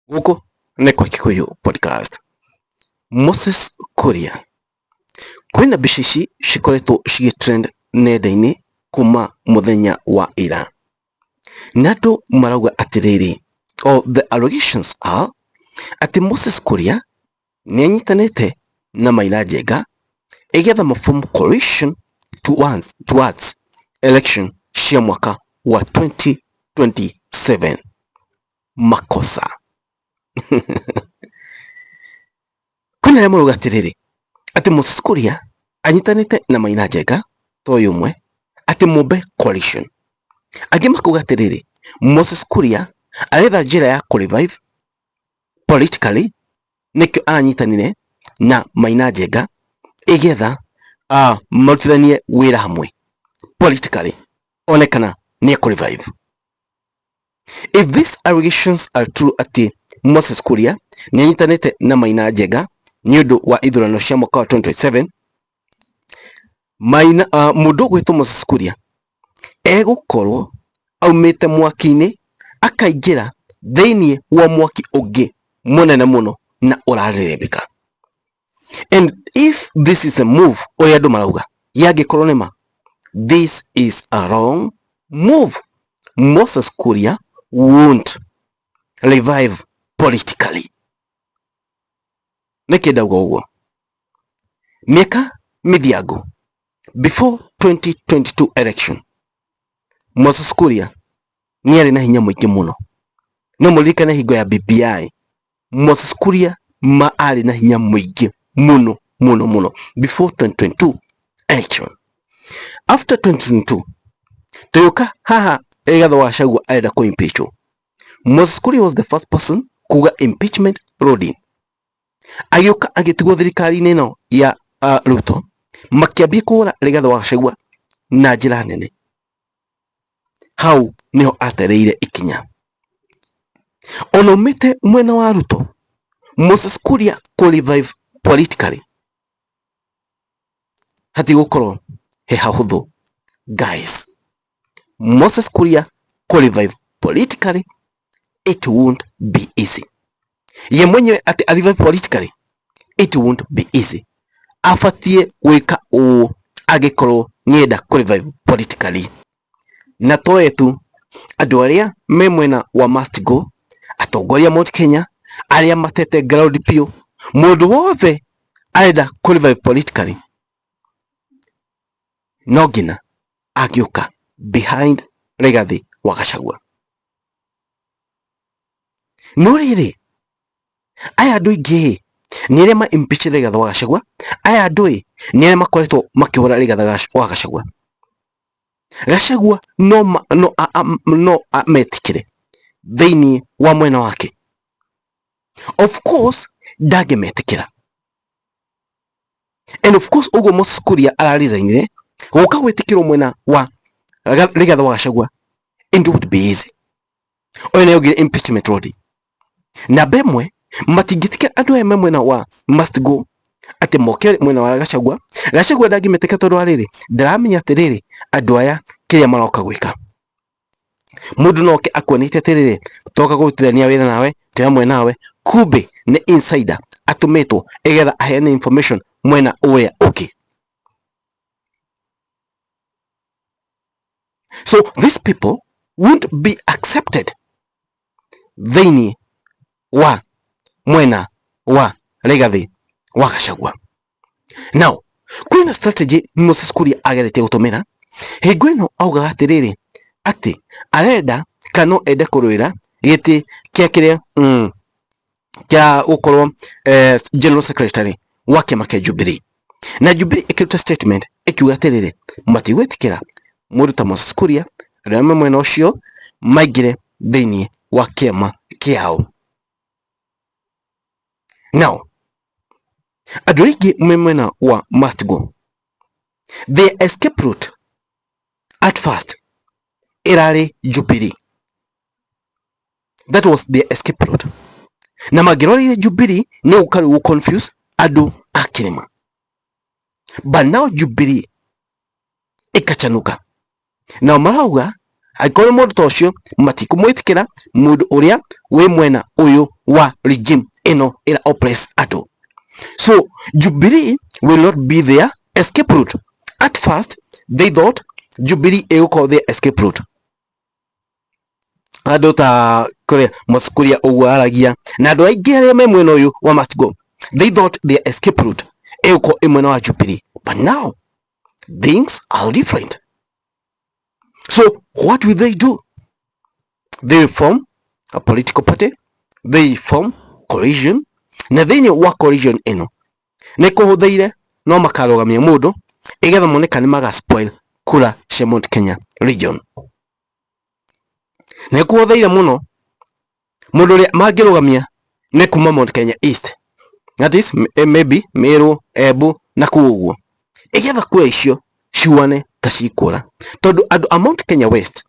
Gũkũ nĩ kwa Kikuyu Podcast. Moses Kuria, kwĩna mbica ici cikoretwo cigĩ trend nenda-inĩ kuma mũthenya wa ira. Na andũ marauga atĩrĩrĩ, or the allegations are atĩ Moses Kuria nĩ anyitanĩte na Maina Njenga ĩgetha ma form coalition towards election cia mwaka wa 2027. Makosa. Kwĩna arĩa marauga atĩrĩrĩ, atĩ Moses Kuria anyitanĩte na Maina Njenga to ũyũ ũmwe, atĩ mombe coalition. Angĩ makauga atĩrĩrĩ, Moses Kuria aretha njĩra ya kũ revive politically nĩkĩo aranyitanire na Maina Njenga ĩgetha marutithanie wĩra hamwe politically one kana nĩ ekũ revive. If these allegations are true atĩ Moses Kuria nĩ anyitanĩte na Maina Njenga nĩ ũndũ wa ithurano cia mwaka wa 2027, Maina, mũndũ ũgwĩtwo Moses Kuria egũkorwo aumĩte mwaki-inĩ akaingĩra thĩinĩ wa mwaki ũngĩ mũnene mũno na ũrarĩrĩmbĩka. And if this is a move ũrĩa andũ marauga yangĩkorwo nĩ ma, this is a wrong move. Moses Kuria won't revive politically. Nĩkĩ ndauga ũguo? Mĩaka mĩthiangu before 2022 election, Moses Kuria nĩ arĩ na hinya mũingĩ mũno. No mũririkane hingo ya BBI, Moses Kuria ma arĩ na hinya mũingĩ mũno mũno mũno before 2022 election. After 2022 tũgĩũka haha Rigathĩ wa Gachagua arenda kũ impeach. Moses Kuria was the first person kuga impeachment loading. Agĩũka agĩtigwo thirikari-inĩ ĩno ya Ruto, makĩambia kũhũra Rigathĩ wa Gachagua na njĩra nene. Hau niho atereire ikinya. Ona umĩte mwena wa Ruto, Moses Kuria kũ revive politically hatigũkorwo he hahũthũ guys. Moses Kuria kũ revive politically it won't be easy. Ye mwenyewe atĩ a revive politically it won't be easy. Abatie gwĩka ũũ angĩkorwo nĩenda kũ revive politically. Na toe tu andũ arĩa me mwena wa must go, atongoria Mount Kenya arĩa matete ground biũ, mũndũ wothe arenda kũ revive politically no nginya angĩũka behind Rigathĩ wa Gachagua. No rĩrĩ, aya andũ aingĩ nĩ arĩa ma impeach Rigathĩ wa Gachagua, aya andũ ĩ nĩ arĩa makoretwo makĩhũra Rigathĩ wa Gachagua. Gachagua no no no ametĩkĩre thĩinĩ wa mwena wake. Of course ndangĩmetĩkĩra. And of course ũguo Moses Kuria araresignire gũka gwĩtĩkĩrwo mwena wa Rigathĩ wa Gachagua, it would be easy. Ũyũ nĩ augire impeachment road. Namba ĩmwe matingĩtĩkĩra andũ aya me mwena wa must go atĩ moke mwena wa Gachagua. Gachagua ndangĩmetĩkĩra tondũ wa rĩrĩ, ndaramenya atĩrĩrĩ andũ aya kĩrĩa maroka gwĩka. Mũndũ no oke akuonete atĩrĩrĩ, toka kũrutithania wĩra nawe, twĩ hamwe nawe, kumbe nĩ insider atũmĩtwo ĩgetha aheane information mwena ũrĩa ũngĩ. So these people won't be accepted thĩinĩ wa mwena wa Rigathĩ wa Gachagua. Now, kwĩna strategy Moses Kuria ageretie gũtũmĩra hingo ĩno augaga atĩrĩrĩ atĩ arenda kana no ende kũrũĩra gĩtĩ kĩa kĩrĩa kĩa gũkorwo general secretary wa kĩama kĩa Jubilee. Na Jubilee ĩkĩruta statement ĩkiuga atĩrĩrĩ matigwĩtĩkĩra mũndũ ta Moses Kuria arĩa me mwena ũcio maingĩre thĩinĩ wa kĩama kĩao. Now, andũ aingĩ me mwena wa must go, their escape route at first ĩrarĩ Jubilee. That was their escape route. Na mangĩroreire Jubilee nĩ gũka rĩu gũ confuse andũ a kĩrĩma. But now Jubilee ĩkachanuka. Nao marauga Angĩkorwo nĩ mũndũ ta ũcio matikũmwĩtĩkĩra mũndũ ũrĩa wĩ mwena ũyũ wa regime ĩno ĩra oppress andũ. So Jubilee will not be their escape route. At first they thought Jubilee ĩgũkorwo their escape route. Andũ ta kũrĩa Moses Kuria ũguo aragia na andũ aingĩ arĩa me mwena ũyũ wa must go, they thought their escape route ĩgũkorwo ĩ mwena wa Jubilee, but now things are different. So what will they do? They form a political party, they form coalition, na thĩinĩ wa coalition ĩno nĩ kũhũthĩire no makarũgamia mũndũ ĩgetha mone kana nĩ maga spoil kura cia Mount Kenya region. Nĩ kũhũthĩire mũno mũndũ ũrĩa mangĩrũgamia nĩ kuma Mount Kenya East, that is maybe Meru, Embu na kũu ũguo, ĩgetha kura icio ciuane ta cikũra, tondũ andũ a Mount Kenya West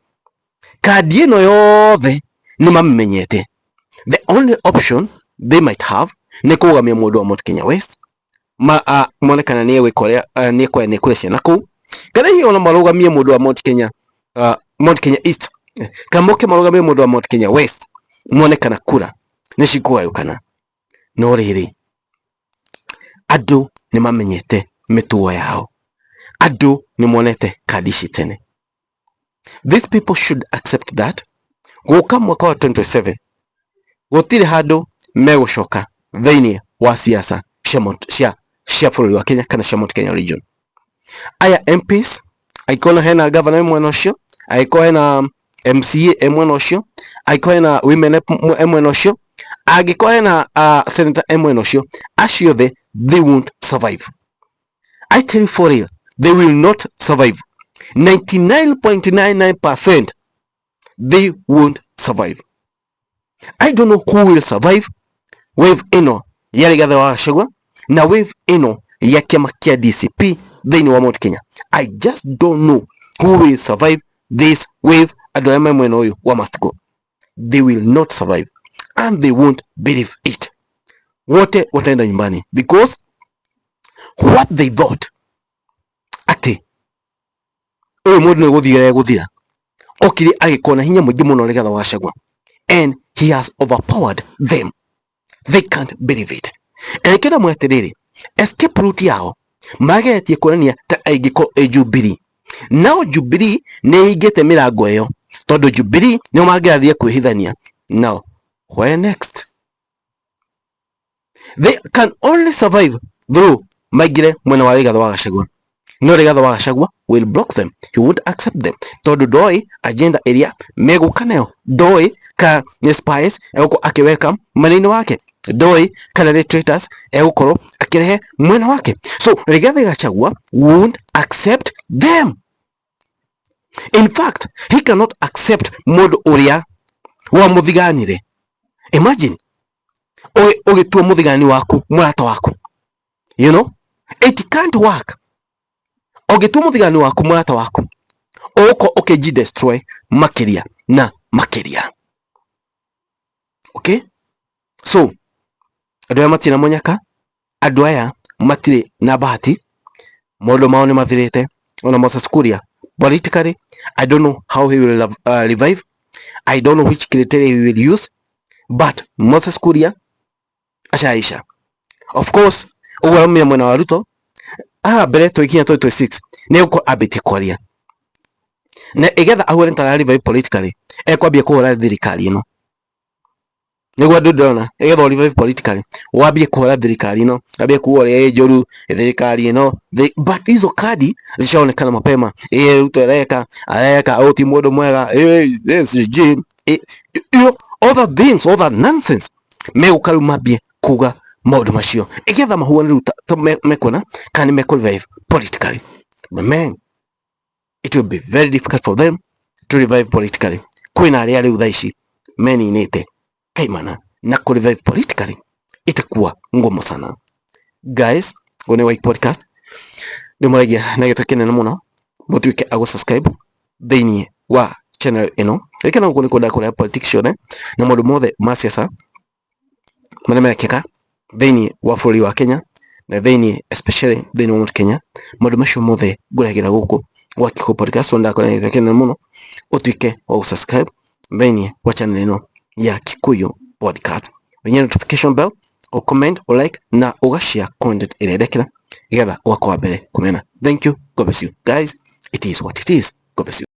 kandi ĩno yothe nĩ mamĩmenyete. The only option they might have nĩ kũrũgamia mũndũ wa Mount Kenya West mone kana nĩ egwĩka ũrĩa nĩ ekũoya nĩ kura ciana kũu, kana hihi ona marũgamie mũndũ wa Mount Kenya East, kana moke marũgamie mũndũ wa Mount Kenya West mone kana kura nĩ cikũgayũkana. No rĩrĩ, andũ nĩ mamenyete mĩtugo yao, andũ nĩ monete kandi ici tene. These people should accept that gũka mwaka wa 2027 gũtirĩ handũ megũcoka thĩinĩ wa siasa cia bũrũri wa Kenya kana cia Mount Kenya region. Aya MPs, angĩkorwo hena governor mwena ũcio, angĩkorwo hena MCA e mwena ũcio, angĩkorwo hena women rep e mwena ũcio, angĩkorwo hena senator e mwena ũcio, acio othe they won't survive. I tell you for real, they will not survive. 99.99% they won't survive. I don't know who will survive wave ĩno ya Rigathĩ wa Gachagua na wave ĩno ya kĩama kĩa DCP thĩinĩ wa Mount Kenya. I just don't know who will survive this wave. Andũ arĩa me mwena ũyũ wa must go, they will not survive and they won't believe it. Wote wataenda nyumbani because what they thought atĩ ũyũ mũndũ nĩ gũthira egũthira, okire agĩkorwo na hinya mũingĩ mũno Rigathĩ wa Gachagua, and he has overpowered them. They can't believe it. And nĩkĩo ndamwĩra atĩrĩrĩ, escape route yao mageretie kuonania ta ĩngĩkorwo ĩ Jubilee. Nao Jubilee nĩ ĩhingĩte mĩrango ĩyo, tondũ Jubilee nĩo mangĩrathiĩ kwĩhithania. Now where next? They can only survive through maingĩre mwena wa Rigathĩ wa Gachagua. No Rigathĩ wa Gachagua will block them, he won't accept them, tondũ ndoĩ agenda ĩrĩa megũka nayo, ndoĩ ka nĩ spies egũkorwo akĩ welcome mwena-inĩ wake, ndoĩ kana nĩ traitors egũkorwo akĩrehe mwena wake. So Rigathĩ Gachagua won't accept them. In fact, he cannot accept mũndũ ũrĩa wamũthiganire. Imagine ũgĩtua mũthigani waku mũrata waku, you know it can't work. Ũngĩtua mũthigani waku mũrata waku, ũgũkorwo ũkĩji destroy makĩria na makĩria. Okay, so andũ aya matirĩ na mũnyaka, andũ aya matirĩ na bahati, maũndũ mao nĩ mathirĩte. Ona Moses Kuria politically, I don't know how he will revive. I don't know which criteria he will use, but Moses Kuria ashaisha. Of course ũguo araumire mwena wa Ruto haha mbere tũgĩkinya 2026 nĩ egũkorwo ambĩtie kwaria na ĩgetha ahuane ta revive politically, ekwambia kũhũra thirikari ĩno. Nĩguo andũ ndĩrona ĩgetha revive politically, wambie kũhũra thirikari ĩno, wambie kuga ũrĩa ĩ njũru thirikari ĩno, but hizo kadi zishaonekana mapema. Ĩ Ruto areka areka ũyũ ti mũndũ mwega, ĩ SG, you know, all the things, all the nonsense megũka rĩu mambie kuga maũndũ macio ĩgetha mahuane rĩu ta mekuona kana nĩ mekũ revive politically. But man, it will be very difficult for them to revive politically. Kwĩna arĩa rĩu thaa ici meninĩte kaimana na ku revive politically itakuwa ngumu sana. Guys, ũyũ nĩ White Podcast, ndĩmũragia na gĩtũ kĩnene mũno mũtuĩke a gũ-subscribe thĩinĩ wa channel ĩno. Gĩkĩ no gũkũ nĩ kwenda kũrĩa politics ciothe na maũndũ mothe ma siasa marĩa marekĩka thĩinĩ wa bũrũri wa Kenya na thĩinĩ especially thĩinĩ wa Mount Kenya. Maũndũ macio mothe ngũrehagĩra gũkũ. Wa Kikuyu Podcast, ndakora kĩnene mũno ũtuĩke wa gũ-subscribe thĩinĩ wa channel ĩno ya Kikuyu Podcast, ũhihinye notification bell, ũ comment, ũ like na ũga share content ĩrĩa ndekĩra getha ũgakorwo wa mbere kũmĩona. Thank you. God bless you guys. It is what it is. God bless you.